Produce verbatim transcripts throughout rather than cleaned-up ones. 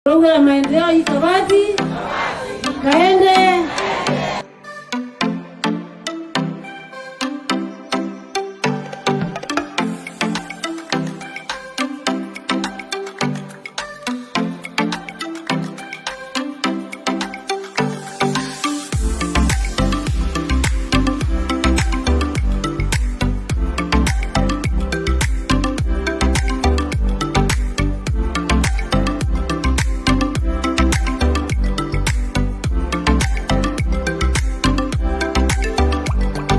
Program ya maendeleo hii Kabati, kaende.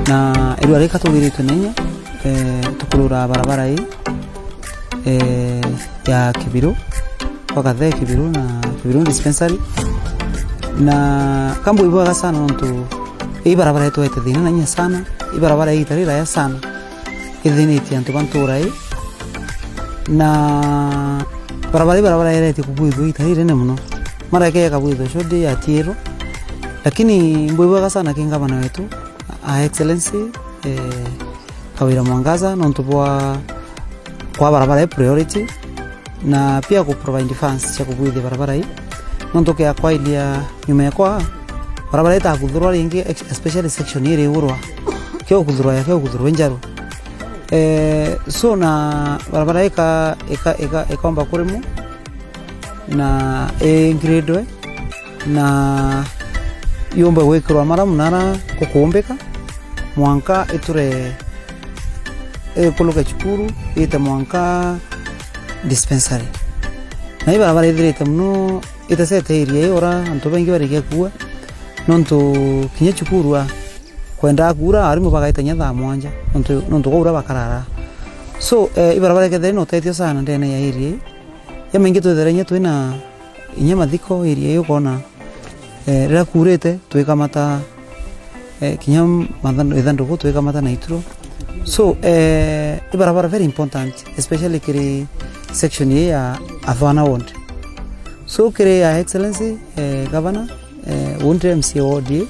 Na irua rika tugiritwe na inya, eh, tukurura barabara ii, eh, ya Kibiru, kwa Gathee Kibiru na Kibiru Dispensary. Na kambo ibwega sana nontu ii barabara itwete thina na inya sana, ii barabara ya igita riraya sana, ithinitie antu ba ntura ii. Na barabara ii barabara iretie kubwithua igita rirene mono. Mara ikega kabwithua shodi yatiirwa. Lakini mbwibwega sana ki ngavana wetu, Her Excellency, eh, Kawira Mwangaza, nontu bwa kwa barabara ii priority, na pia ku provide funds cia kubwithia barabara ii. Nontu kia kwailia nyuma yakwa, barabara itakuthurwa ringi, ex-, especially section iri igurwa. Kia ukuthurwa ya, kia ukuthurwa njaru. Eh, so na barabara ika, ika, ika, ikomba kurimwa, na ingradwe, na yumbe gwikirwa maramu nara gukuumbika, mwanka iture ikuluke cukuru, ite mwanka dispensary. Na ii barabara ithirite mono, itesete area ii ura antu baingi barikia kuua, nontu kinya cukuru a, kwendaa kuura, arimu bagaita kinya thaa mwanja, nontu, nontu kwaura bakarara. So, eh, ii barabara ikethira ina utethio sana ndene ya area ii. Jamaingi twithira inya twina inya mathiko area ii, ukona, eh, riria kuurite, twikamata, eh, kinya mathan-, ithanduku twikamata na ituro. So, eh, ii barabara very important, especially kiri section ii ya Athwana Ward. So, kiri Her Excellency, eh, Governor, eh, wontre M C A ward ii,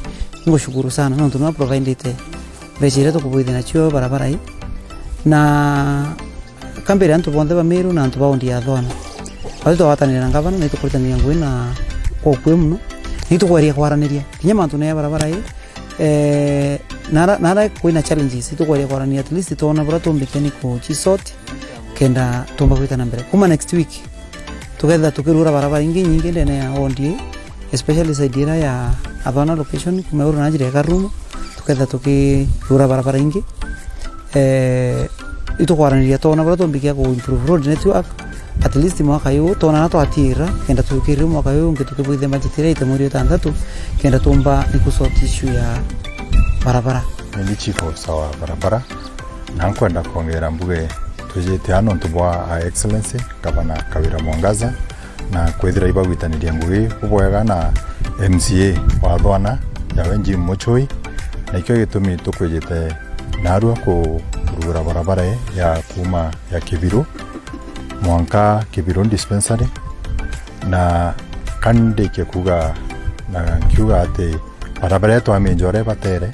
ngushukuru sana, nontu nwa providite mbeca iria tukubwithia nacio barabara ii. Na kambere antu bonthe ba Meru na antu ba ward ya Athwana, batu twagwatanire na ngavana, na itukuritaniria ngugi na kwa ukui mono, na itukweria kwaraniria kinya mantu na ya barabara ii, eh, nara, nara kwina challenges, itukweria kwaraniria, at least twona buria tumbike ni kucisort, kenda tumba gwita na mbere. Kuma next week, tukethira tukirura barabara ingi nyingi ndene ya ward ii, especially side ira ya Athwana location, kuma Meru na njira ya Karumo, tukethira tukirura barabara ingi. Eh, itukwaraniria twona buria tumbikia ku improve road network, at least mwaka uyu twona na twatiira, kenda tukirire mwaka uyu ungi tukibwithia budget iria ite mweri wa itantatu, kenda tumba ni kusort issue ya barabara. Ni chief officer wa barabara, na nkwenda kwongera mbuge twijite aa nontu bwa Her Excellency Gavana Kawira Mwangaza, na kwithira ibagwitaniria ngugi bubwega na M C A wa Athwana, yawe Jim Muchoi, na ikio gitumi tukwijite narua kurugura barabara ii ya kuuma ya Kibiru mwanka Kibiru Dispensary. Na ka ndikie kuuga na nkiuga ati barabara ii twaminja uria ibatere,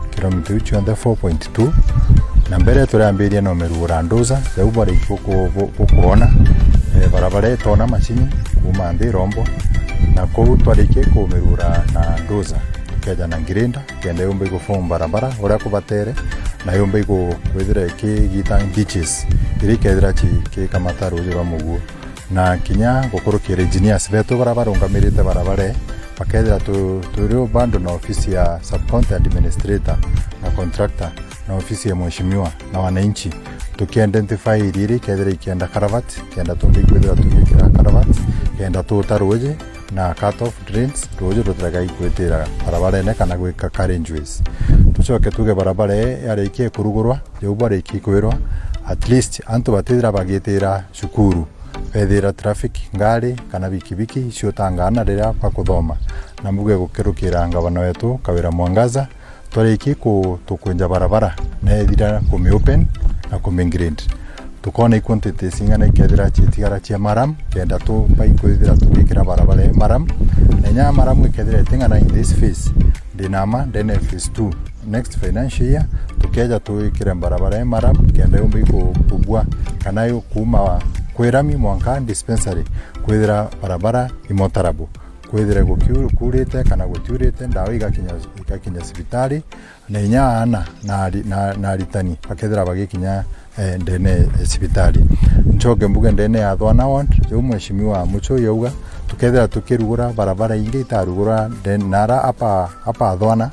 kilomita iu cionthe four point two. Na mbere turiambiria na umirugura nduza, jau bwarikia guku-, gu-, gukwona, eh, barabara ii twona macini kuuma nthi irombo, na kuu twarikia kumirugura na nduza, tukeja na ngirinda, kenda yumba iguform barabara uria kubatere, na yumba igu-, kwithira ikigita ditches, iria ikethira ci-, ikikamata ruuji rwa muguo. Na kinya gukurukira engineers betu baria barungamirite barabara ii, bakethira tu-, turi o bado na ofisi ya sub-county administrator na contractor na ofisi ya mheshimiwa na wananchi, tuki-identify iria iria ikethira ikienda culvert, kenda tumba ikwithira tugikira culvert, kenda tuuta ruuji na cut off drains, ruuji rutiregai gwitira barabarene kana gwika carriageways. Tucoke tuge barabara ii yarikia kurugurwa, jau bwarikia kwirwa, at least antu batithira bagitira cukuru, bethira traffic, ngari kana bikibiki iciutangana riria bakuthoma. Na mbuge gukirukira ngavana wetu Kawira Mwangaza, twarikia ku-, tukwinja barabara, na ethira kumi open na kumi grade. Tukona i quantities ing'ana ikethira ciitigara cia maram, kenda tumba ikwithira tugikira barabara ii maram. Na inya maram ikethira iting'ana in this phase, ndinama ndene phase two. Next financial year, tukeja twikire barabara ii maram, kenda yumba iku-, kubua, kana yu-, kuuma Kwirami mwanka dispensary, kwithira barabara imotarabu, kwithire gukiu-, kuurite kana gutiurite, ndawa igakinya, igakinya cibitari, na inya aana na ari-, na, na aritani bakethira bagikinya, eh, ndene ya cibitari. Ncoke mbuge ndene ya Thwana ward, jau Mheshimiwa Muchoi auga, tukethira tukirugura barabara ingi itarugura nde-, nara apa, apa Thwana,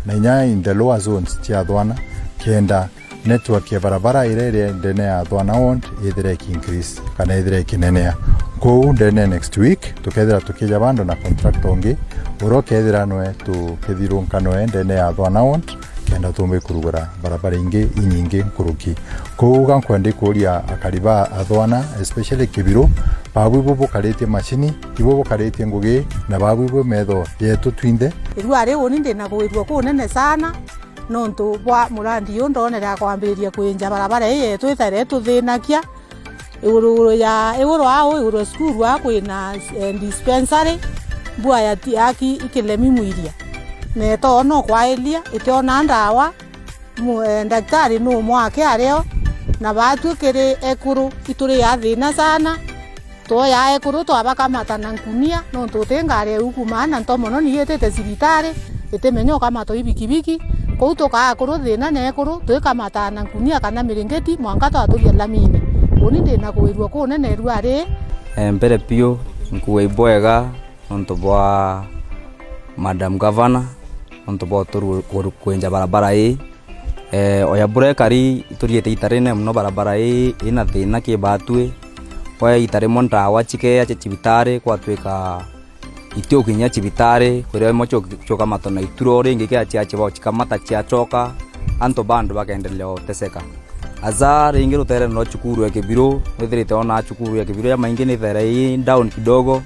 na inya in the lower zones cia Thwana, kenda network ya barabara iria iri ndene ya Thwana ward ithire iki increase kana ithire ikinenea. Kwou ndene next week, tukethira tukija bando na contractor ungi, uria ukethira nwe tukithirunka nwe ndene ya Thwana ward, kenda tumbe kurugura barabara ingi inyingi nkuruki. Kwou ga nkwenda kuuria akari ba Athwana, especially Kibiru, babu ibo bukaritie macini, ibo bukaritie ngugi, na babu ibo metho yetu twinthe. Irua riu uni ndina kuirua kunene sana, nontu bwa murandi uyu ndonere akwambiriria kwinja barabara ii yetu ithaire ituthinakia. Iguru, iguru ya, iguru au, iguru ya cukuru aa kwina, eh, dispensary, mbua ya ti-, aki ikilemi mwiria. Na itoona ukwairia, itiona ndawa, mu-, eh, ndagitari ni umwe aki ario, na baatwi kiri ekuru, ituri ya thina sana. Twoya ekuru twabakamata na nkunia, nontu uti ngari ya ukuma na ntomono ni itite cibitari, itimenya ukamatwa i bikibiki. Kou tukaa akuru thina na ekuru, twikamataa na nkunia kana miringiti, mwanka twaturia lamine. Uni ndina kuirua kunene irua ri. Eh, mbere piu, nkuuga ibwega nontu bwa Madam Governor, nontu bwa uturu-, kuru-, kwenja barabara ii. Eh, oya bura ekari, ituriite ita rinene mono, barabara ii ina thina ki baatwi. Kwa ita rimwe ndawa cikeeja cia cibitari, gwatwika itiukinya cibitari, kwiria imwe ciu-, ciukamatwa na ituro, ringi kia cia cibao cikamata ciacoka, antu bandu bakeendelea uteseka. Aza ringi ruteere no cukuru ya Kibiru, withirite ona cukuru ya Kibiru ya maingi ni ithaire i down kidogo,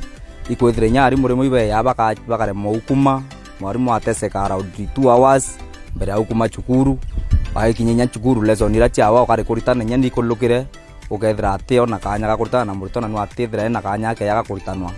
ikwithira inya arimu rimwe ibeya baka-, bakaremwa ukuma, mwarimu ateseka around two hours mbere ya ukuma cukuru, aikinya inya cukuru lesson iria ciawa ukari kuritana inya nikulukire, ukethira ationa kanya ga kuritana na muritwa na nwa atithira ena kanya akeya ga kuritanwa.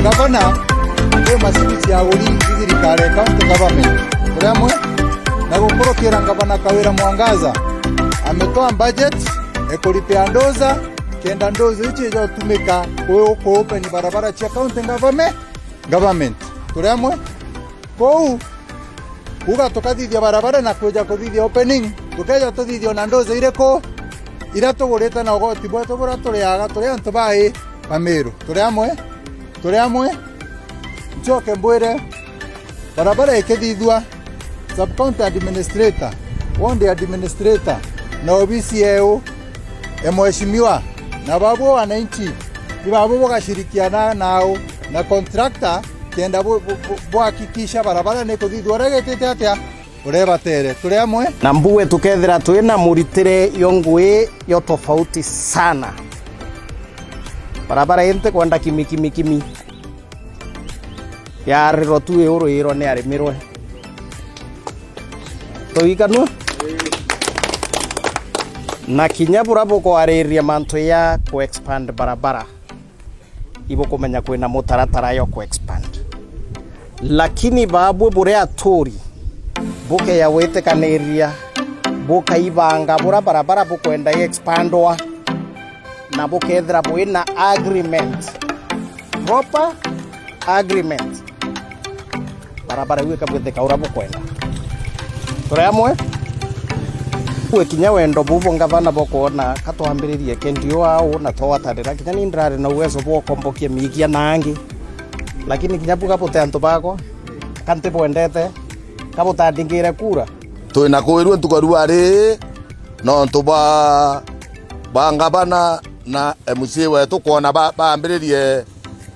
Ngavana kwi macini cia aguri i thirikari ya county government turi amwe na gukurukira ngavana Kawira Mwangaza ametoa budget ya kuripia ndoza kenda ndoza icio ijotumika ku-, kuupeni barabara cia county government, government. Turi amwe? Kou, kuuga tukathithia barabara na kwija kuthithia opening, tukeja tuthithia na ndoza iriku? Iria tugurite na ugoti bwetu buria turiaga turi antu bai ba Meru. Turi amwe? Turi amwe? Ncoke mbwire, barabara ikithithua, sub county administrator, ward administrator, na obisi yeu, e mheshimiwa, na babu wananchi, ni babu bugashirikiana nao na contractor, kenda bu-, bu-, bu-, buhakikisha barabara ni kuthithua uria igitite atia, uria ibatere. Turi amwe? Na mbue tukethira twina muritire yo ngui yo tofauti sana. Barabara inti kwenda kimi, kimi, kimi. Yarirwa tu iuru irwa ni arimirwe. Tuikanua? Na kinya bura bukwariria mantu ya ku expand barabara, ibukumenya kwina mutaratara yo ku expand. Lakini babwe buri aturi, bukeya gwitikaniria, bukaibanga bura barabara bukwenda i expandwa, na bukethira bwina agreement, proper agreement, barabara iu ikabwithika uria bukwenda. Turi amwe? Gwikinya wendo bubu ngavana bukwona ka twambiririe kendio au na twawatanira, kinya ni ndirari na uwezo bwa ukombokia miikia na angi, lakini kinya buga buti antu bakwa, ka ntibwendete, ka butandingire kura. Twina kwirua ntuku ya rua ri nontu bwa, bwa ngavana na M C A wetu kwona ba-, bambiririe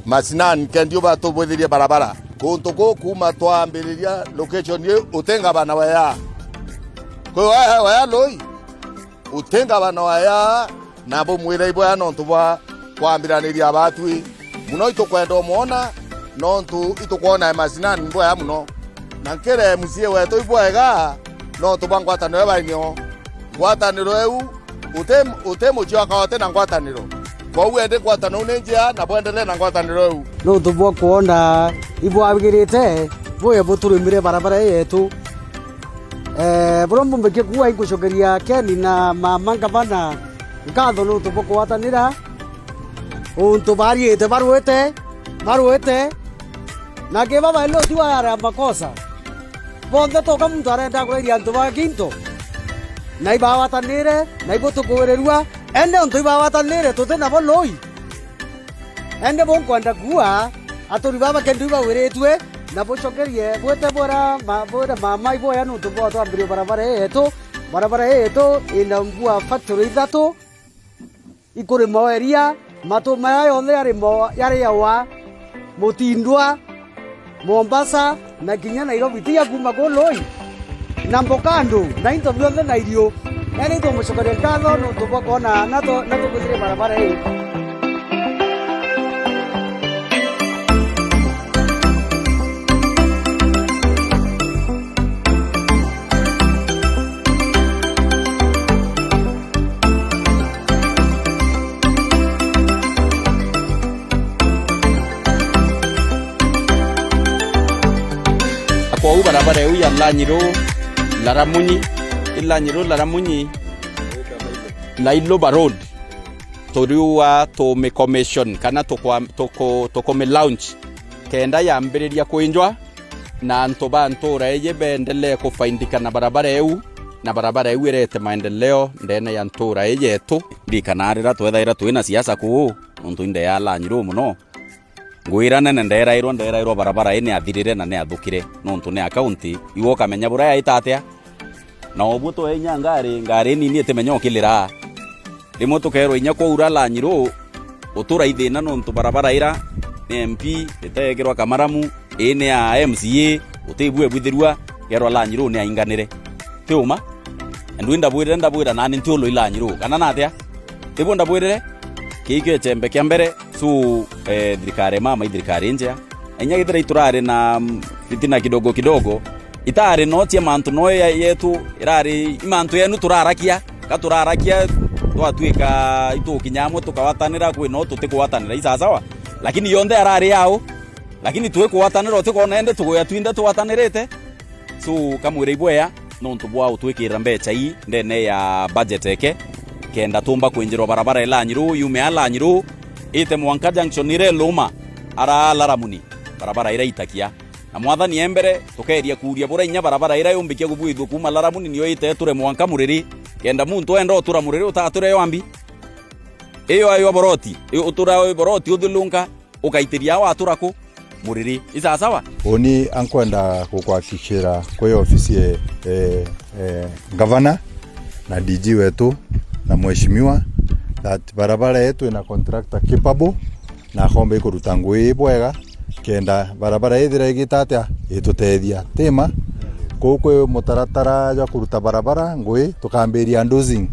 macinani kendio batubwithirie barabara. Kuntu kuu kuuma twambiriria location iu uti ngavana wea. Kwi wea, wea lui, uti ngavana wea, na bumwire ibwea nontu bwa kwambiraniria batwi. Muno itukwenda umwona nontu itukwona e macinani mbwea muno. Na nkire M C A wetu ibwega, nontu bwa ngwataniro ibainio. Ngwataniro iu, uti, uti mucioka uti na ngwataniro. Kwou endi ngwataniro iu ni njia, na bwendelee na ngwataniro iu. Nontu bwa kwona ibwagirite, buye buturumire barabara ii yetu. Eh, buria mbumbikie kuuga, ingucokeria Ken na mama ngavana nkatho nontu bwa kugwatanira. Untu bariite, barwite, barwite. Na kiba bailo tiwa yari ya makosa. Bonthe toka muntu arenda kweria antu ba kintu. Na ibawatanire, na ibo tukuwirirua. Ende untu ibawatanire, tuti nabo lui. Ende bunkwenda kuua, aturi baba kendu ibawiritue, na bucokerie, bwite bwira ma-, bwire mama iboya nuntu bwa twambirie barabara ii yetu. Barabara ii yetu ina mbua factory ithatu. Ikurima o iria, matu maya yonthe yarimo-, yariawa, Mutindwa, Mombasa, na kinya Nairobi, tiga kuuma kuu lui, na mbokando, na into bionthe na irio. Yaani, tumucokeria nkatho nontu bwa kwona na tu-, na tukwithiria barabara ii. Kwou barabara iu ya Lanyiro, Laramunyi, i Lanyiro, Laramunyi, Lailoba Road, turiua tumicommission kana tukwa-, tuku-, tukumilaunch kenda yambiriria kwinjwa, na antu ba ntura iji beendelee kufaidika na barabara iu, na barabara iu irete maendeleo ndene ya ntura iji yetu. Ndirikana riria twethaira twina siasa kuu, nontu inde ya Lanyiro mono. Ngwira nene nderairwa, nderairwa barabara ii niathirire na niathukire, nontu ni akaunti, iwe ukamenya buria yaita atia. Na obuo twe inya ngari, ngari nini itimenya ukilira. Rimwe tukerwa inya kwaura Lanyiro, utura ithina nontu barabara ira ni M P, itekirwa kamaramu, ii ni ya M C A, utibue bwithirua, kerwa Lanyiro ni ainganire. Ti uma? Ndwi ndabwirire, ndabwira nani nti ulu i Lanyiro, kana natia? Ibuo ndabwirire? Kii kio chembe kia mbere, so, eh, thirikari mama, i thirikari njea. Inya githira iturari na, mm, fitina kidogo kidogo, itari no cia mantu no ya-, yetu, irari i mantu yenu turarakia, ka turarakia, twatuika itukinya amwe tukawatanira, kwi no tutikwatanira, i sawa sawa. Lakini yonthe arari yao, lakini twikwatanira, utikona ende tuguya twinthe twatanirite. So, kamwire ibwea, nontu bwa utwikirira mbecha ii ndene ya budget eke, kenda tumba kwinjirwa barabara ila Lanyiro, yume a Lanyiro, ite mwanka junction ira iluma, ara Laramuni, barabara ira itakia. Na mwathani e mbere, tukeeria kuuria buria inya barabara ira yumbikia kubuithua kuuma Laramuni niyo ite iture mwanka Muriri, kenda muntu enda utura Muriri utature yo ambi. Iyo ayo boroti, i-, utura boroti uthiurunka, ukaitiria awa atura ku? Muriri. I sawa sawa? Uni ankwenda gukuhakikishira kwi ofisi e, e, e, ngavana na D G wetu na mheshimiwa that barabara yetu ina contractor capable na akomba ikuruta ngui ii bwega, kenda barabara ithira igita atia itutethia. Tima? Kuu kwi mutaratara jwa kuruta barabara ngui, tukambiria dozing.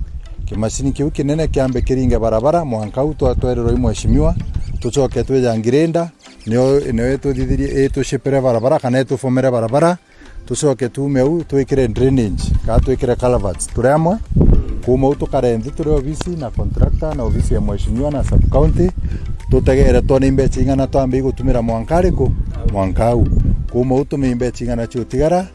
Kimashini kiu kinene kiambe kiringe barabara, mwanka u twa-, twererwa i mheshimiwa, tucoke twija ngirenda, nio, nio ituthithirie, itucipire barabara, kana itufomere barabara, tucoke tuume au, twikire drainage, kana twikire culverts, turi amwe. Kuuma au tukare nthi turi obisi na contractor na obisi ya mheshimiwa na sub county, tutegere twone imbecha ing'ana twambe igutumira mwanka ariku? Mwanka au. Kuuma au tumenye imbecha ing'ana ciutigara,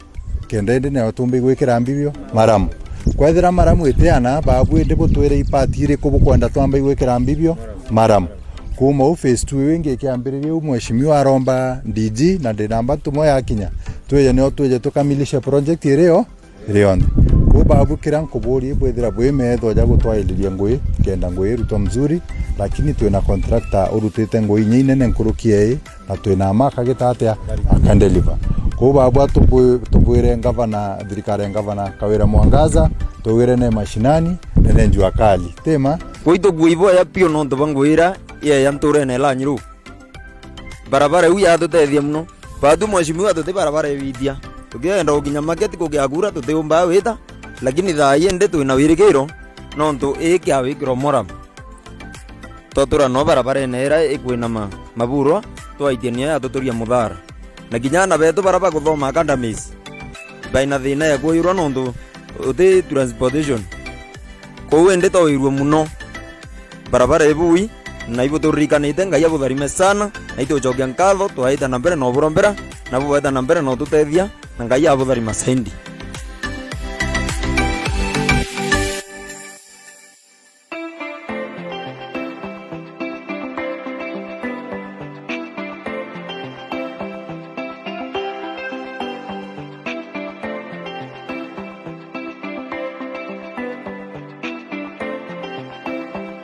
kenda indi nio tumbe igwikira mbibio? Maramu. Kwethira maramu itiana, babu indi butwire ipati iriku bukwenda twambe igwikira mbibio? Maramu. Kuuma u phase two iu ingi ikiambiriria u mheshimiwa aromba D G na ndi namba ntumwa yakinya. Twije nio twije tukamilishe project irio, irionthe. Kuu babu kiria nkuburia bwithira bwi metho ja gutwairiria ngui, kenda ngui irutwa mzuri, lakini twina contractor urutite ngui inya inene nkuruki ya ii, na twina ama akagita atia? Akadeliver. Kuu babu atubwi-, tubwire ngavana, thirikari ya ngavana Kawira Mwangaza, tugwire ne mashinani, ne ne jua kali. Tima? Kwitu kwi iboya piu nontu bwa ngui iria yeya nturene Lanyuru. Barabara iu yatutethia mono. Batu mheshimiwa tuti barabara ibithia. Tukienda gukinya market kugia kura tutiumba wita, lakini thaa ii indi twina wirigiro nontu ii kiawikirwa mora. Twatura no barabarene ira ikwinama maburwa, twaitie niyo yatuturia muthara. Na kinya aana betu bara bakuthoma academies, baina thina ya kuirwa nontu uti transportation. Kou indi twairwe muno. Barabara ibui, na ibuturikanite, Ngai abutharime sana, na itucokia nkatho, twaita na mbere na uburombera, na bubeta na mbere na ututethia, na Ngai abutharima saindi.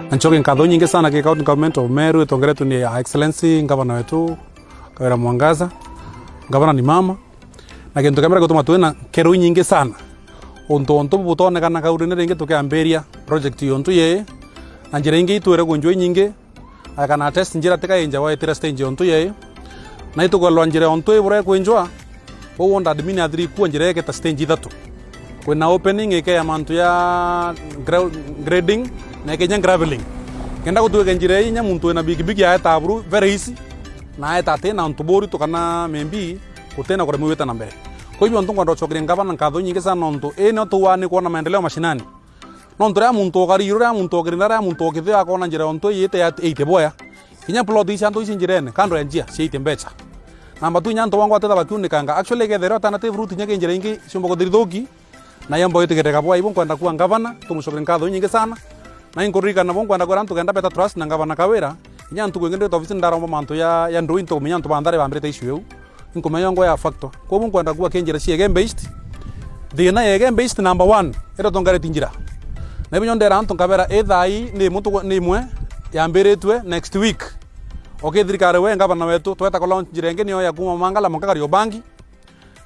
Na ncokie nkatho inyingi sana ki County Government of Meru itongeretwe ni Her Excellency Ngavana wetu Kawira Mwangaza. Ngavana ni mama. Na gintu kia mbere gutuma twina nkero inyingi sana, untu, untu butonekana kaurine ringi tukiambiria project yontu yii, na njira ingi itwire kunjwa inyingi, I can attest njira tika inja waitire stage yontu yii, na itukwelwa njira yontu ibura ikwinjwa, bau ward admin athiri ikua njira iketa stage ithatu. Kwina opening ike ya mantu ya gra-, grading, na ikinya gravelling. Kenda gutwike njira ii inya muntu wina bigibigi aeta buru very easy, na aeta ati na untu buritu kana maybe gutina kuremwa gwita na mbere. Kwa hivyo, ntu nkwenda gucokeria ngavana nkatho inyingi sana nontu ii nio tuwani kwona maendeleo mashinani. Nontu riria muntu o Kariru, riria muntu o Kirindara, riria muntu o Kithio akona njira yontu iite ya eighty boya, kinya plot ici antu ici njirene, kando ya njia, ciaite mbeca. Namba tu inya antu bangwa titha bakiunikanga. Actually, ikethirwa alternative route inya ki njira ingi ciumba kuthiri thuki, na yomba gwitikirika bwa ibu nkwenda kuwa ngavana, tumucokerie nkatho inyingi sana. Na inkuririkana bo nkwenda kwira antu kenda beta trust na ngavana Kawira, inya ntuku ingi ndita ofisi ndaromba mantu ya, ya ndui, ntukumenya antu ba Nthare bambirite issue iu. Inkumenya yongo ya factor. Kwogu nkwenda kuwa ki njira cia Igembe East. Thina ya Igembe East number one, ira tongereti njira. Na ibu nyo ndera antu nkabera, ithai ni mutu ni imwe yambiritwe next week. Okay, thirikari we ngavana wetu, tweta ku launch njira ingi niyo ya kuma Mangala mwanka Kariobangi.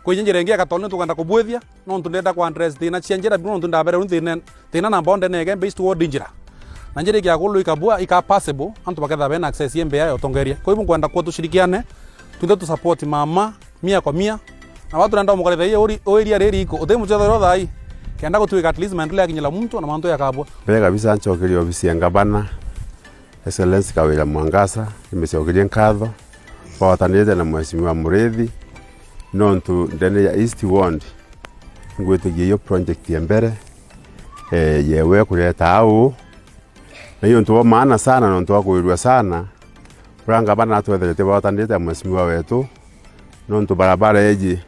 Kwija njira ingi ya Katoloni tukwenda kubwithia, nontu ndenda ku address thina cia njira biu, nontu ndabere uu thina, thina namba one ndene ya Igembe East ward njira. Na njira ikiakulwa ikabua, ika passable, antu baketha bena access ya mbea ya utongeria. Kwa hivyo nkwenda kuwa tushirikiane, twinthe tu support mama, mia kwa mia. Na watu nenda umukaritha iyo uri, o iria riri iko, uti muchetho ro thai. Kenda gutwika at least maendeleo yakinyira muntu na mantu yakabua. Mbere kabisa nchokerie ofisi ya ngavana, Excellency Kawira Mwangaza, nimcokerie nkatho, bwatanirite na Mheshimiwa Murithi, nontu ndene ya East Ward, ngwitikia iyo project ya mbere, eh, yewe kureta au. Na iyo untu bwa maana sana, nontu bwa kwirua sana, uria ngavana atwetherete bwatanirite na Mheshimiwa wetu, nontu barabara iji,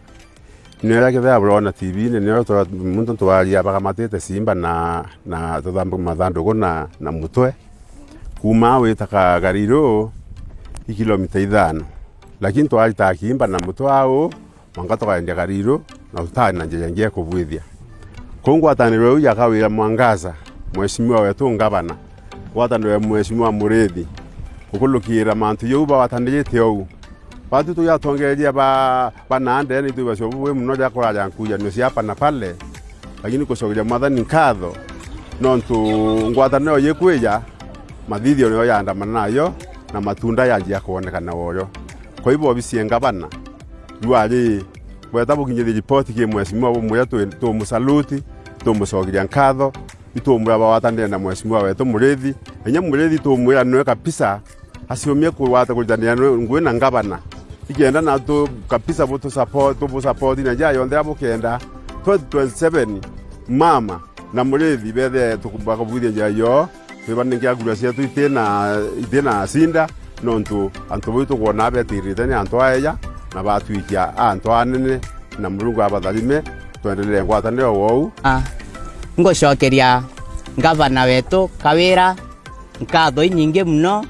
nio iria kethira burona T V-ini, nio twa-, muntu twaria bakamatite simba na, na tuthambu-, mathanduku na, na mutwe. Kuuma au wita Ka-, Kariru, i kilomita ithano. Lakini twaritaga kiimba na mutwe au, mwanka tukaendia Kariru, na tutaari na njira ingi ya kubwithia. Kuu ngwataniro iu ya Kawira Mwangaza, Mheshimiwa wetu ngavana, ngwataniro ya Mheshimiwa Murithi, gukulukira mantu jau bagwatanirite ou. Batu tujatongeria ba, ba nandene itu bacio bubui muno ja kuraja nkujanio cia hapa na pale, lakini kucokeria Mwathani nkatho, nontu ngwataniro yikwija, mathithio niyo yaandamana nayo, na matunda yanjia kwonekana woyo. Kwa hivyo, obisi ya ngavana, jwari, bweta bukinyithie ripoti ki mheshimiwa bumwira twi-, tumusaluti, tumucokeria nkatho, itumwira bagwatanire na mheshimiwa wetu Murithi, na inya Murithi tumwira nwe kabisa, aciumie kugwata kuritania nwe ngui na ngavana. Ikenda na tu kabisa butusupport, tubusapoti na njira yonthe iria bukenda. Twenty twenty-seven, mama na Murithi bethe tuku-, bakubwithia njira yo, twibaninkia kura cietu itina, itina cinda, nontu antu bau tukwona betirite ni antu aeja, na batwikia antu anene, na Murungu abatharime, twendelee ngwataniro wou. Ah, ngucokeria ngavana wetu Kawira nkatho inyingi muno,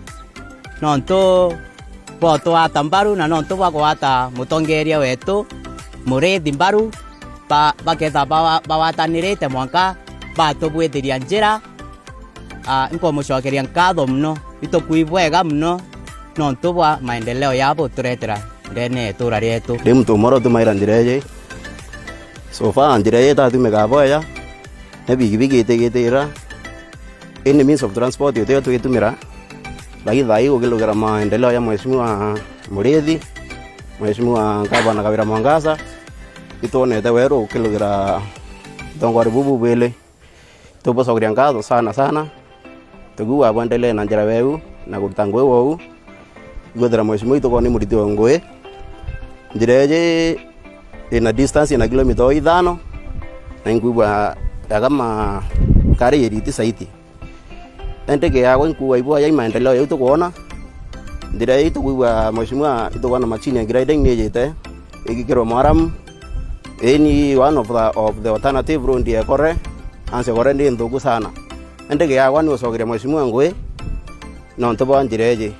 nontu bwa utwata mbaru na nontu bwa kugwata mutongeria wetu Murithi mbaru, ba-, baketha bawa-, bawatanirite mwanka batubwithiria njira. Ah, nkumucokeria nkatho muno, itukui bwega muno nontu bwa maendeleo ya buturetera ndene ya itura rietu. Ndi muntu umwe uria utumaira njira iji. So far, njira iji itatumikaga bwega, ni bigibigi itigitira. Any means of transport utio twitumira, lakini thaa ii gukilugira maendeleo ya Mheshimiwa Murithi, Mheshimiwa Ngavana Kawira Mwangaza, itwonete weru gukilugira utongoria bubu bubwili. Tubucokeria ngatho sana sana, tukiuga bwendelee na njira weu na kuruta ngui wou. Igwithira Mheshimiwa itu kwona ni muriti wa ngui, Njira iji ina distance ina kilomita o ithano, na inkwigua ya kama kari iriti saiti. Indi kiagwa inkuuga ibwa yai maendeleo jau tukwona. Njira ii tukwigua mheshimiwa itukwona machine ya grading ni ijite igikirwe mwaramu. Ii ni one of the, of the alternative road ya Ekore. Ansi Ekore ndi nthuku sana. Indi kiagwa ni ucokeria mheshimiwa ngui nontu bwa njira iji.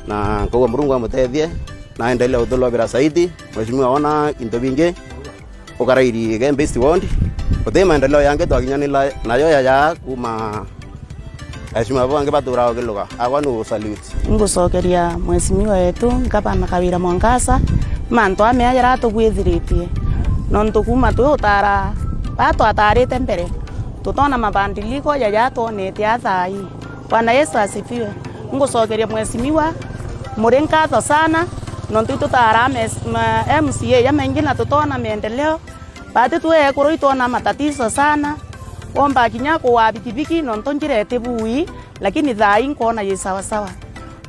Na nkauga Murungu amutethie na aendelee gutulobera zaidi. Mheshimiwa, wona into bingi ukarairi Igembe East Ward, guti maendeleo yangi twakinyanira nayo yaja kuma aheshimiwa bangi baturaga ukiluga. Agwa ni usalute. Ngucokeria mheshimiwa wetu Ngavana Kawira Mwangaza mantu amea jaria atugwithiritie, nontu kuma twi utara baa twatarite mbere, tutona mabandiliko jaja atwonetie a thaa ii. Bwana Yesu asifiwe. Ngucokeria mheshimiwa Muri nkatho sana, nontu itutaara mes-, ma-, M C A jamaingi na tutona maendeleo. Bati twi ekuru itwona matatizo sana, womba kinya kuwaa bikibiki nontu njira iti bui, lakini thaa ii nkwona yi sawasawa.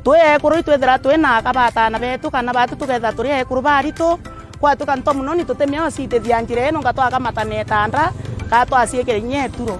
Twi ekuru itwithira twi na aka batana betu kana bati tukethira turi ekuru baritu, Kwatuka nto mono ni tutimea ucitithia njira ino, nga twakamata na itanda, ka twaciikira inya ituro.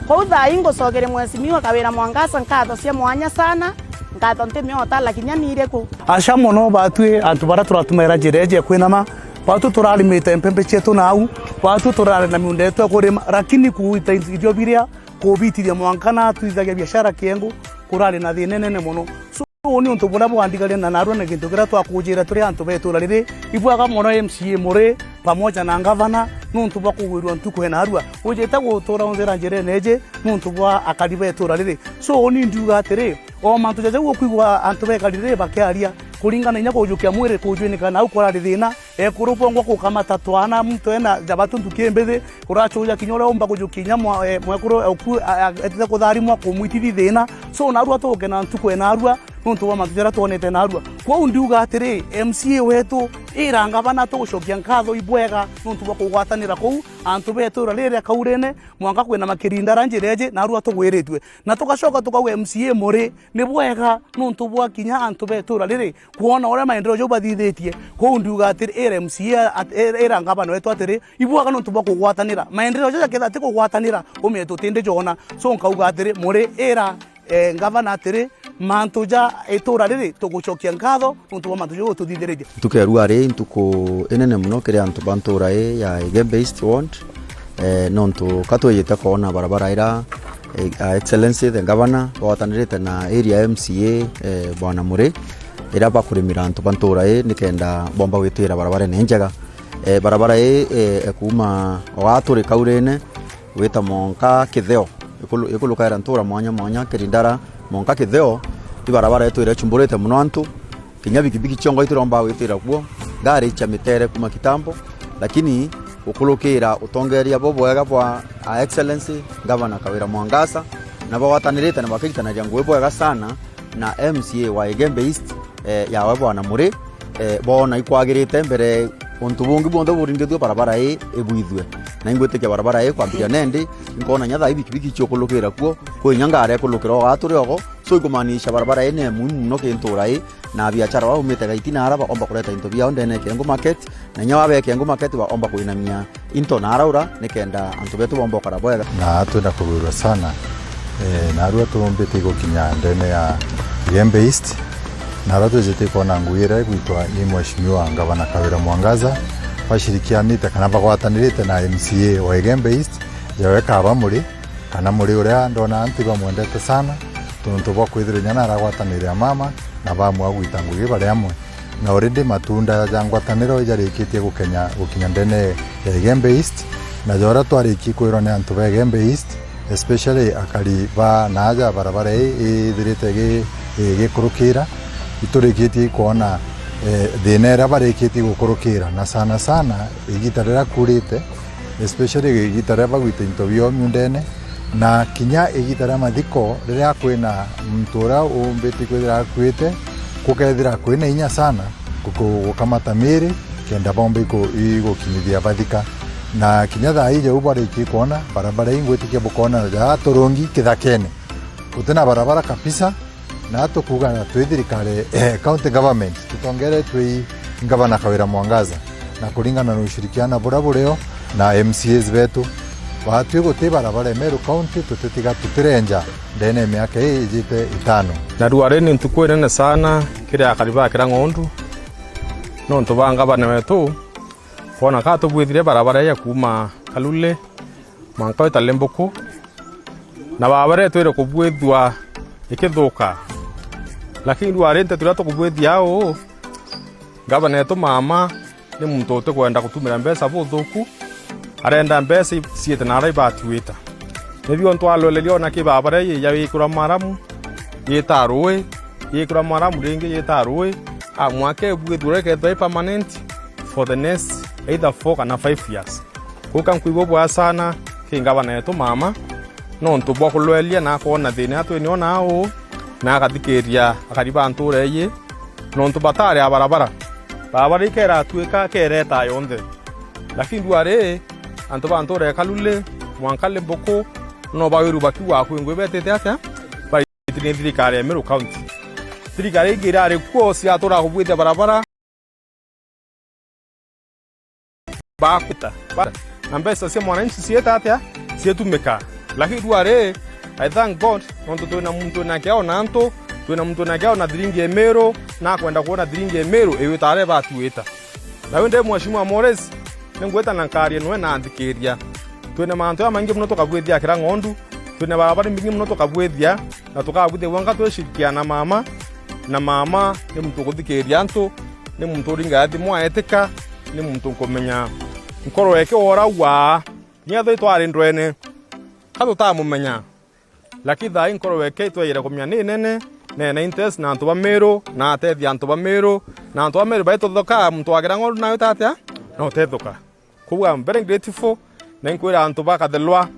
Kwou thaa ii ngucokeria Mheshimiwa Kawira Mwangaza nkatho cia mwanya sana, nkatho ntimea utala kinya ni iriku. Aca mono batwi antu baria turatumaira njira iji ya kwinama, batwi turarimite mpembe cietu nau, batwi turari na miunda yetu ya kurima, lakini kuita irio biria kubitithia mwanka na twithagia biashara kiengu, kurari na thina inene mono. So, uu ni untu buria bwandigaria na narua na gintu kiria twakujira turi antu ba itura riri. Ibwega mono M C A Muri pamoja na ngavana niuntu bwa kugwirua ntuku e narua. Ujite gutura unzira njirene iji niuntu bwa akari ba itura riri. So, uu ni ndiuga atiri, o mantu jaja ukwigua antu ba ikari riri bakiaria, kuringana inya kujukia mwiri kujwinika nau kurari thina, ekuru bongwa gukamata twana, muntu ena jabatu ntuki mbithi, kurachuja kinya uria umba kujukia inya mwa-, eh, mwekuru, eh, uku, a-, a-, etite kutharimwa kumwitithi thina. So, narua tuke na ntuku e narua, niuntu bwa mantu jaria twonete narua. Kwou ndiuga atiri, M C A wetu, ira ngavana tugucokia nkatho ibwega niuntu bwa kugwatanira kuu, antu ba itura riri ria Kaurene, mwanka kwina makirindara njira iji, narua tugwiritue. Na tugacoka tukauga M C A Muri, ni bwega niuntu bwa kinya antu ba itura riri, kwona uria maendeleo jau bathithitie. Kwou ndiuga atiri, ira M C A at-, ira, ira ngavana wetu atiri, ibwega niuntu bwa kugwatanira. Maendeleo jau jakethira ti kugwatanira, umie tutindi jona. So nkauga atiri, Muri ira, eh, ngavana atiri, mantu ja itura riri tugucokia nkatho niuntu bwa mantu jau ututhithiritie. Ntuku ya rua ri ntuku inene mono kiri antu ba ntura ii ya Igembe East Ward, eh, nontu ka twijite kwona barabara ira, eh, Her Excellency the Governor bagwatanirite na area M C A, eh, Bwana Muri, iria bakurimira antu ba ntura ii nikenda bomba gwitwira barabara ni njega. Eh, barabara ii, eh, ekuuma o aa turi Kaurene gwita mwanka Kitheo, ikulu-, ikulukaira ntura mwanya mwanya, Kirindara, mwanka Kitheo, i barabara itwire ichumburite mono antu. Kinya bikibiki ciongo itiromba gwitira kuo, ngari cia mitere kuma kitambo, lakini gukurukira utongeria bubwega bwa Her Excellency Governor Kawira Mwangaza, na bagwatanirite na bakiritanagia ngugi bwega sana na M C A wa Igembe East, eh, yawe Bwana Muri, eh, boona ikwagirite mbere untu bungi bwonthe buringithue barabara ii ibwithue. Na ingwitikia barabara ii kwambiria nendi, inkona inya thaa ii bikibiki ciukurukira kuo, kwi inya ngari ikurukira o gaa turi ogo, so ikumaanisha barabara ii ni muhimu mono ki ntura ii, na abiachara baa baumite Gaiti na ara baomba kureta into biao ndene ya Kiengu Market, na inya baa be Kiengu Market baomba kuinamia into na araura, nikenda antu betu bomba ukara bwega. Na twenda kugwirua sana, eh, narua tumbite igukinya ndene ya Igembe East, narua twijite kwona ngugi iria igwitwa ni Mheshimiwa Ngavana Kawira Mwangaza, bashirikianite kana bagwatanirite na M C A wa Igembe East, jawe Kaba Muri, kana Muri uria ndona antu bamwendete sana, tontu bwa kwithirwa inya naragwatanire na mama, na bamua gwita ngugi bari amwe. Na already matunda ja ngwataniro ijarikitie gukenya, gukinya ndene ya Igembe East, na ja uria twarikie kwirwa ni antu ba Igembe East, especially akari ba naaja barabara ii ithirite igi-, igikurukira, iturikitie kwona, eh, thina iria barikitie gukurukira, na sana sana igita riria kurite, especially igita riria bagwita into biao miundene, na kinya igita ria mathiko, riria kwina muntu uria umbite kwithira akuite, gukethira kwina inya sana guku-, gukamata miri kenda bomba iku-, igukinyithia bathika. Na kinya thaa ii jau barikie kwona barabara ii, ngwitikia bukona ja turungi kithakene, gutina barabara kabisa. Na tukuuga twi thirikari, eh, county government, tutongeretwe i, Ngavana Kawira Mwangaza, na kuringana na ushirikiana buria burio na M C As betu, batwi guti barabara ya Meru County tutitiga tutirenja ndene ya miaka ii ijite itano. Na ruari ni ntuku inene sana kiri akari ba Kirang'ondu, nontu ba ngavana wetu kwona ka tubwithire barabara ya kuuma Kalule mwanka wita Limbuku, na barabara itwire kubwithua ikithuka. Lakini ruari nteto iria tukubwithia uu, ngavana wetu mama ni muntu utikwenda gutumira mbeca buthuku, arenda mbeca i-, ciite na aria ibatiwita. Nibio ntwalweleria ona ki barabara ii ya Ikura Mwaramu yita Rui, Ikura Mwaramu ringi yita Rui, a mwaka ibwithua ikethirwa i permanent for the next either four kana five years. Kuka nkwigua bwaa sana ki ngavana wetu mama, nontu bwa kulwelia na akoona thina uria twinio na uu, na akathikiria akari ba ntuura iji, nontu batari a barabara. Barabara ikeratwika, kereta yonthe. Lakini ruari, antu ba ntuura ya Kalule, mwanka Limbuku, no bawirue bakiuga akui ngui betite atia? Baitire ni thirikari ya Meru County. Thirikari ingi irari kuo ciatura kubwithia barabara, bakuta. Ba-, na mbeca cia mwananchi cieta atia? Cietumika. Lakini ruari, I thank God, nontu twina muntu na kiao na antu, twina muntu na kiao na thiringi ya Meru, na akwenda kuona thiringi ya Meru iwita aria ibatiwita. Na wi ndi Mheshimiwa Morris, ningwita na nkaria nwe na nthikiria. Twina mantu jamaingi mono tukabwithia Kirang'ondu, twina barabara imbingi mono tukabwithia, na tukabwithia bwanka twishirikiana na mama, na mama ni muntu ukuthikiria antu, ni muntu uringaga thimu aetika, ni muntu nkumenya nkoro yake ora waa, kinya twi twari ndwene, ka tutamumenya. Lakini thaa ii nkoro yake itwejere kumenya ni nene, na ena interest na antu ba Meru, na atethia antu ba Meru, na antu ba Meru baituthuka, muntu wa Kirang'ondu nawe tatia? No tethuka. Koguo I'm very grateful, na inkwira antu ba Kathelwa,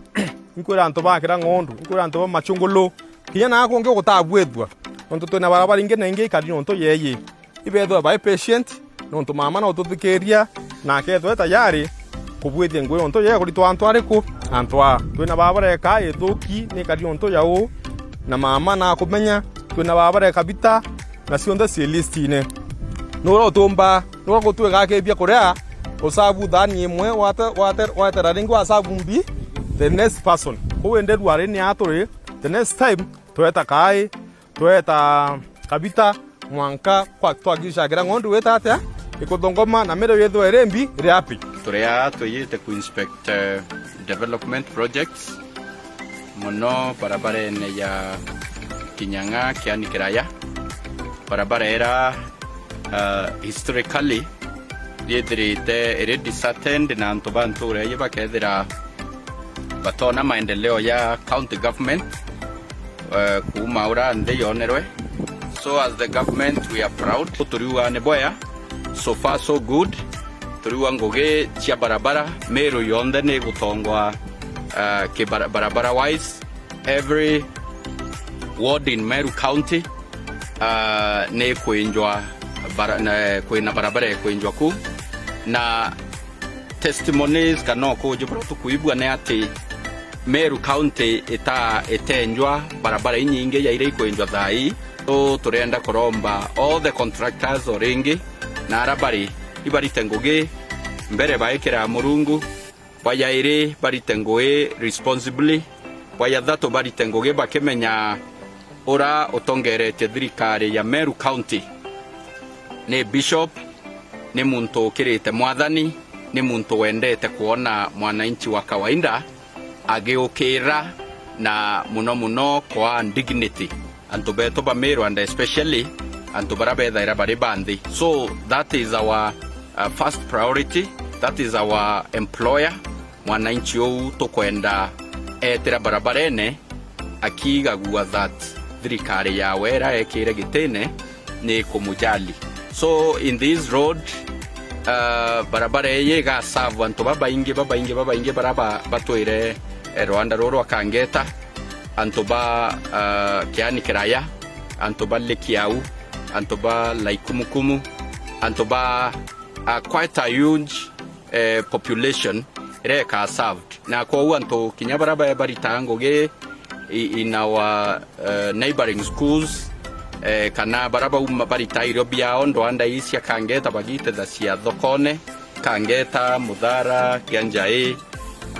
inkwira antu ba Kirang'ondu, inkwira antu ba Machungulu, kinya na kungi gutabwithua, nontu twina barabara ingi na ingi ikari nontu yeyi. Ibethwe bai patient, nontu mama no tuthikiria, na akethwe tayari kubwithia ngui nontu yeye kuritwa antu ariku? Antu aa. Twina barabara eka ithuki ni ikari nontu ya uu, na mama nakumenya, twina barabara eka bita, na cionthe ci listine. Nura utumba, nura gutwika akibia kuria, usabu thani imwe, wate-, wate-, watera ringi wasabu mbi, the next person. Kuu indi ruari ni aturi, the next time, tweta kai, tweta kabita, mwanka kwa twagishagira ng'ondu wita atia, ikuthongoma na mire yithwe iri mbi, iri api. Turi aa twiyite ku inspect, eh, development projects, mono barabarene ya Kinyang'a Kiani Kiraya, barabara ira, ah, historically yithirite iri deserted na antu ba ntura iji bakethira batona maendeleo ya county government, eh, kuuma ura nthi yonerwe. So as the government we are proud. Turiuga ni bwea, so far so good. Turiuga ngugi cia barabara, Meru yonthe ni igutongwa, eh, ki bara-, barabara wise. Every ward in Meru County, ah, ni kwinjwa bara-, na, kwina barabara ikwinjwa ku. Na testimonies kana ukuuji buria tukuigua ni ati Meru County ita-, itenjwa barabara inyingi ya iria ikwinjwa thaa ii. So, turienda kuromba all the contractors o ringi na ara bari, ibarite ngugi mbere baikira Murungu. Bwa jairi barite ngugi responsibly. Bwa jathatu barite ngugi bakimenya ura utongeretie thirikari ya Meru County ni Bishop, ni muntu ukirite mwathani, ni muntu wendete kwona mwananchi wa kawaida agiukira na muno muno kwaa dignity antu betu ba Meru and especially antu baria bethaira bari ba nthi. So that is our, uh, first priority, that is our employer. Mwananchi uu tukwenda etira barabarene akigagua that thirikari yawe ira ekire gitine ni kumujali. So in this road, uh, barabara iji igasavu antu babaingi, babaingi, babaingi bara ba-, batwire, eh, rwanda ruru rwa Kangeta, antu ba, uh, Kiani Kiraya, antu ba Lake Yau, antu ba Laikumukumu, antu ba, uh, quite a huge, eh, population ira ika served. Na kwou antu kinya baria ba-, baritaga ngugi i-, in our, eh, neighboring schools, eh, kana bara bauma baritairwe biao ndwanda ii cia Kangeta bagitithacia thokone, Kangeta, Muthara, Kianjai,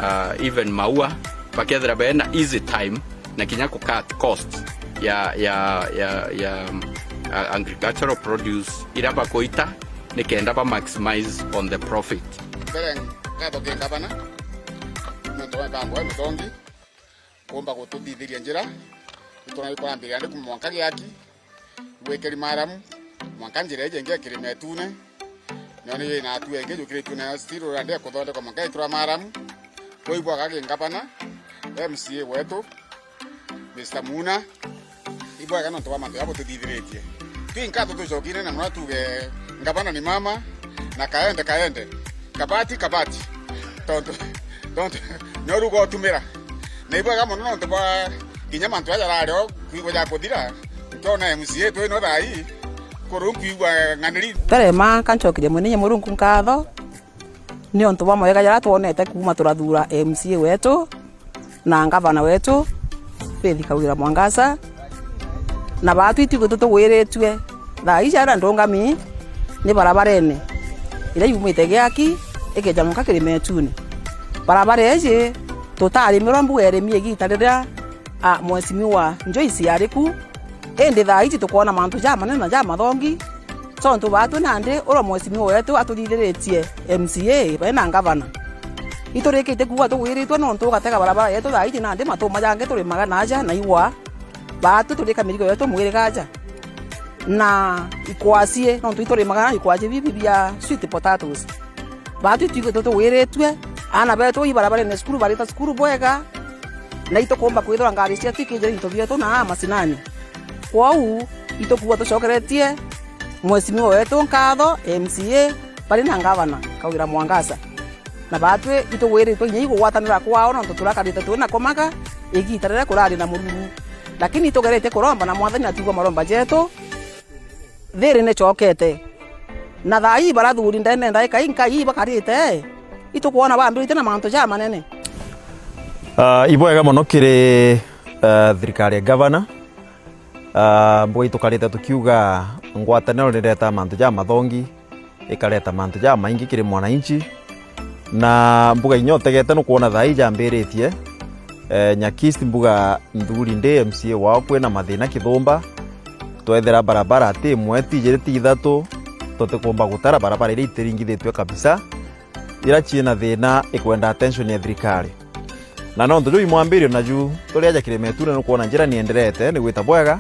ah, even Maua, bakethira bena easy time na kinya ku cut cost ya, ya, ya, ya, ah, agricultural produce ira bakuita, nikenda ba maximize on the profit. Mbere, ngatho ki ngavana, nontu bwa mibango ya mitongi, kuumba gututhithiria njira, itwona ikurambiriria ndi kuma mwanka giaki, gwikiri maramu, mwanka njira iji ingi ya Kirimetune, nayo ni yina atu ingi jukiritue nayo still urandi ya kuthondekwa mwanka itura maramu. Kwa ibwaga ki ngavana, M C A wetu, Mister Muna, ibwega nontu bwa mantu jaria bututhithiritie. Twi nkatho tucokine na muno tuge ngavana ni mama, na kaende, kaende, kabati, kabati. Tontu, tontu, nioru gotumira. Na ibwega muno nontu bwa kinya mantu jaria jarario kwigwa ja kuthira, nkiona M C A twino thaa ii, kuru nkwigua ng'aniri. Tarema, kancokeria mwene Murungu nkatho, niontu bwa mawega jaria twonete kuuma turathura M C A wetu na ngavana wetu, Faith Kawira Mwangaza. Na baatu itwigwitwe tugwiritue thaa iji aria ndungami ni barabarene iria yumite giaki ikeja mwanka Kirimetune. Barabara iji tutarimirwa mbuga irimi igita riria, a, Mheshimiwa Joyce ari ku, indi thaa iji tukoona mantu jamanene na jamathongi, tontu baatwi nandi uria Mheshimiwa wetu atuthithiritie M C A bari na ngavana. Iturikitie kuuga tugwiritue nontu ugatega barabara yetu thaa iji nandi matuma jangi turimaga naaja na igwa. Baatwi turika mirigo yetu mwiriga aja. Na ikwacie, nontu iturimaga na ikwacie bibi bia sweet potatoes. Baatwi twigwitwe tugwiritue, aana betu i barabarene cukuru barita cukuru bwega, na itukumba kwithirwa ngari cietu ikinjira into bietu na aa macinani. Kwou, itukuuga tucokeretie Mheshimiwa wetu nkatho, M C A, bari na ngavana, Kawira Mwangaza. Na baatwi itugwiritwe inya igugwatanira kwao, nontu turakarite twina kumaga igita riria kurari na mururu. Lakini itugeretie kuromba na Mwathani atiigua maromba jetu, thiri ni cokete. Na thaa ii barathuri ndene ndaika inkai bakarite, itukwona bambiritie na mantu jamanene. Ah, ibwega mono kiri, ah, thirikari ya gavana. Ah, mbuga itukarite tukiuga ngwataniro nireta mantu jamathongi, ikareta mantu jamaingi kiri mwananchi. Na mbuga inya utegete nukwona thaa ii jambiritie, eh, Nyakist mbuga nthuri ndi M C A wao kwina mathina kithumba, twethira barabara ti imwe, ti ijiri, ti ithatu, tutikumba gutara barabara iria itiringithitue kabisa, iria ciina thina ikwenda attention ya thirikari. Na nontu juu imwambirio naju, turi aja Kirimetune nukwona njira nienderete, ni gwita bwega,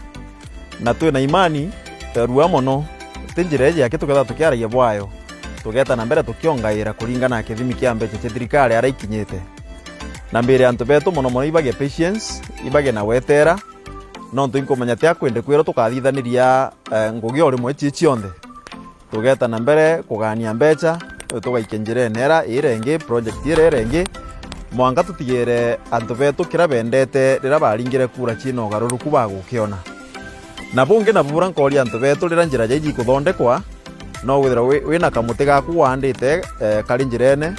na twina imani, eh, rua mono, ti njira iji yake tukethirwa tukiaragia bwayo, tugeeta na mbere tukiongaira kuringana na kithimi kia mbeca cia thirikari aria ikinyite. Na mbiri antu betu mono mono ibage patience, ibage na gwetera, nontu inkumenya ti akwende kwirwa tukathithaniria, eh, ngugi o rimwe ii cionthe. Tugeeta na mbere kugania mbeca, tugaikia njirene ira irengi, project ira irengi, mwanka tutigire antu betu kiria bendete riria baringire kura ciina ugaruruku bagukiona. Na bungi na bura nkooria antu betu riria njira jai jikuthondekwa, no withirwe wi-, wina kamuti gaku waandite, eh, kari njirene,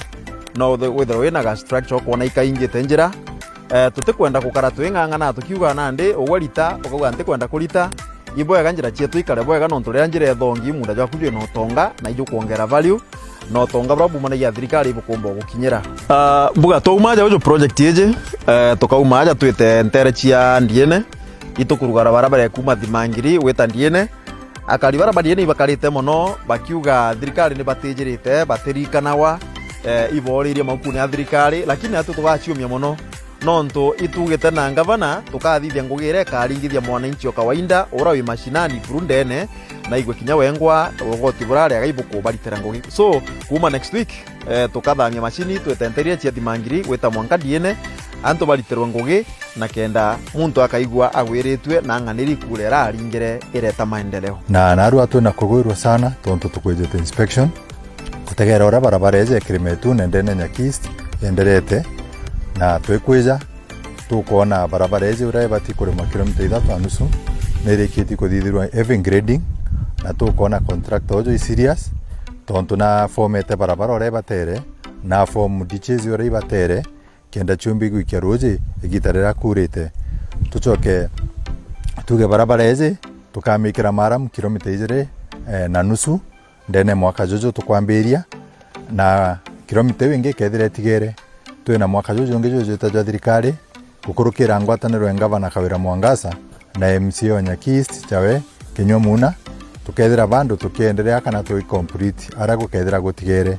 no withirwe wina ga structure ukwona ikaingite njira, eh, tutikwenda gukara twing'ang'ana tukiuga nandi ugwe rita, ukauga ntikwenda kurita, Ibwega njira cietu ikare bwega, nontu riria njira ithongi, muunda jwaku jwina utonga na ijukwongera value, na utonga buria bumanagia na thirikari ibukumba gukinyira. Ah, mbuga twauma aja uju project iji, eh, tukauma aja twite ntere cia Ndiene, itukurugara barabara ya kuuma Thimangiri gwita Ndiene. Akari bara ba Ndiene ibakarite mono, bakiuga thirikari nibatijirite, batirikanagwa, eh, ibooririe maukuni ya thirikari, lakini atu tugaciumia mono. Nontu itugite na ngavana, tukathithia ngugi iria ikaringithia mwananchi o kawaida, uria wi mashinani buru ndene, na aigue kinya wengwa ugoti buraria gai bukubaritira ngugi. So, kuuma next week, eh, tukathamia macini, twite ntere iria cia Thimangiri, gwita mwanka Ndiene, antu baritirwe ngugi, na kenda muntu akaigua agwiritue na ang'aniri kura iria aringire ireta maendeleo. Na narua twina kugwirua sana, tontu tukwijite inspection. Gutegera uria barabara iji ya Kirimetune ndene Nyakist yenderete, na twikwija tukwona barabara iji uria ibati kuremwa kilomita ithatu na nusu nirikitie kuthithirwa heavy grading, na tukwona contractor uju i serious, tontu nafomete barabara uria ibatere, nafomu ditches uria ibatere, kenda ciumbi gwikia ruuji igita riria kuurite. Tucoke tuge barabara iji Tukamikira maramu kilomita ijiri, eh, na nusu ndene ya mwaka juju tukwambiria, na kilomita iu ingi ikethira itigere, twina mwaka juju ungi jujwita jwa thirikari, gukurukira ngwataniro ya Ngavana Kawira Mwangaza na M C A wa Nyaki East, Chawe Kinyua Muna, tukethira bandu tukienderea kana tugicomplete aria gukethira gutigere.